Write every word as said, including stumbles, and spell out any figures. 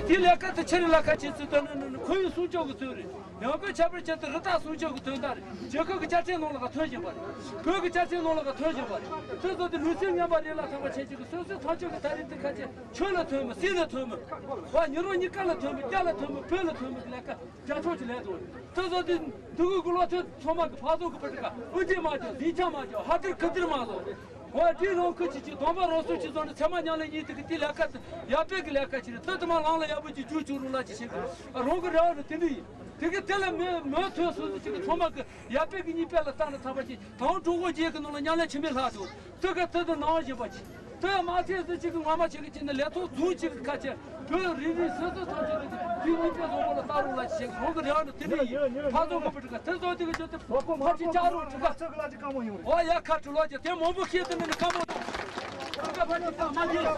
དེའི་ལས་ཀ་དེ་ཕྱི་རིགས་ལ་ཁ་ཆེ་ཚུལ་དོན་ནི་ཁོར་ཡུག་སྲུང་སྐྱོབ་ཀྱི་ཚུལ་རེད། ཡང་སྒོས་ཁྱབ་སྤེལ་ཆེད་དུ་རི་དྭགས་སྲུང་སྐྱོབ་ཀྱི་དོན་དག་རེད། རྒྱལ་ཁབ་ཀྱི་ཆ་རྐྱེན་ནང་ལ་ཁ་ཐོན་བཞིན་པ་རེད། བོད་ཀྱི་ཆ་རྐྱེན་ནང་ལ་ཁ་ཐོན་བཞིན་པ་རེད། དེ་ཚོ་དེ་ལུས་རྩལ་ངན་པ་རེད་ལ་ཐོན་པ་བྱས་ཅིག་གི་སོ་སོའི་ཐག་གཅོད་ཀྱི་ད་རེས་དེ་ཁ་ཆེ་ཆོས་ལ་ཐོན་མི་སྲིད་ལ་ཐོན་མི་བ་ཉི་རོ་གཉིས་ཀ་ལ་ཐོན་མི་རྒྱ་ལ་ཐོན་མི་བོད་ལ་ཐོན་མི་གི་ལས་ཀ་རྒྱ་ཕྱོགས་ཀྱི་ལས་དོན་རེད། དེ་ཚོ་དེ་འདི་གི་གུ་ལོ་ཐོན་ཚང་མ་གི་ཕ་ཚོ་གི་པ་ཏི་ཀ་དབུ་འབྱེད་མ་བྱོས། འཛིན་ཆ་མ་བྱོས། ཧ་དིར་ཁི་དིར་མ་བཟོ། འོ་དེ་ལོང་ཁུ་ཆི་ཆི་སྡོམ་པ་རོ་སུ་ཆི་བཟོ་ནས་ཚད་མ་ཉམས་ལེན་གཉིས་དེ་གི་དེ་ལས་ཀ་དེ་ཡར་སྤེལ་གི་ལས་ཀ་ཆི་རེད། དེ་དེ་མ་ལང་ལ་ཡག་པོ་ཅིག་རྒྱུ་ཆུ་རུ་ལ་ཅི་བྱེད་གི་རང་གི་རེ་བ་རེད། དེ་འདི་ཡིན། དེ་གི་དེ་ལ་མོས་མོས་ཐོས་སུ་སུ་ཅིག་གི་ཚང་མ་གི་ཡར་སྤེལ་གི་གཉིས་སྤེལ་ལ་བཏང་ནས་ཚང་མ་ཅིག་དང་ཀྲུང་གོ་རྗེས་གི་ནང་ལ་ཉམས་ལེན་ཆི་མེད་ལྷག་འདུག་དེ་གི་དེ་དེ་ནང་བཞིན་པ་ཅིག་དེ་མ་ཚད་སུ་ཅིག་གི་ངོ་མ་ཅིག་གི་ཅིག་ནི་ལས་ཐོག་རྫུན་ཅིག་གི་ཁ་ཆེ་བོད་རིག་གནས་སོ་སོ་ཐམས་ཅད་དེ་དེ་གཉིས་སྤེལ་བཟོ་བོ་ལ་བལྟ་རོགས་ལ་ཅི་བྱེད་གི་རང་གི་རེ་བ་ནི་དེ་འདི་ཡིན། ཕ་ཚོ་མི་པུ་ཀ་དེ་ཚོ་དེ་གི་ཆོད་དེ་ཕ་ཆི་ཅག་རོགས་ཀྲི་ཀ་ཨོ་ཡ་ཁ་ཀྲི་ལོ་ཅི་དེ་མང་པོ་ཤེས་དེ་ནི་ནི་ཀ་མོ་ཀྲི་ཀ་ཕ་ཆི་ད་མ་ཉེ་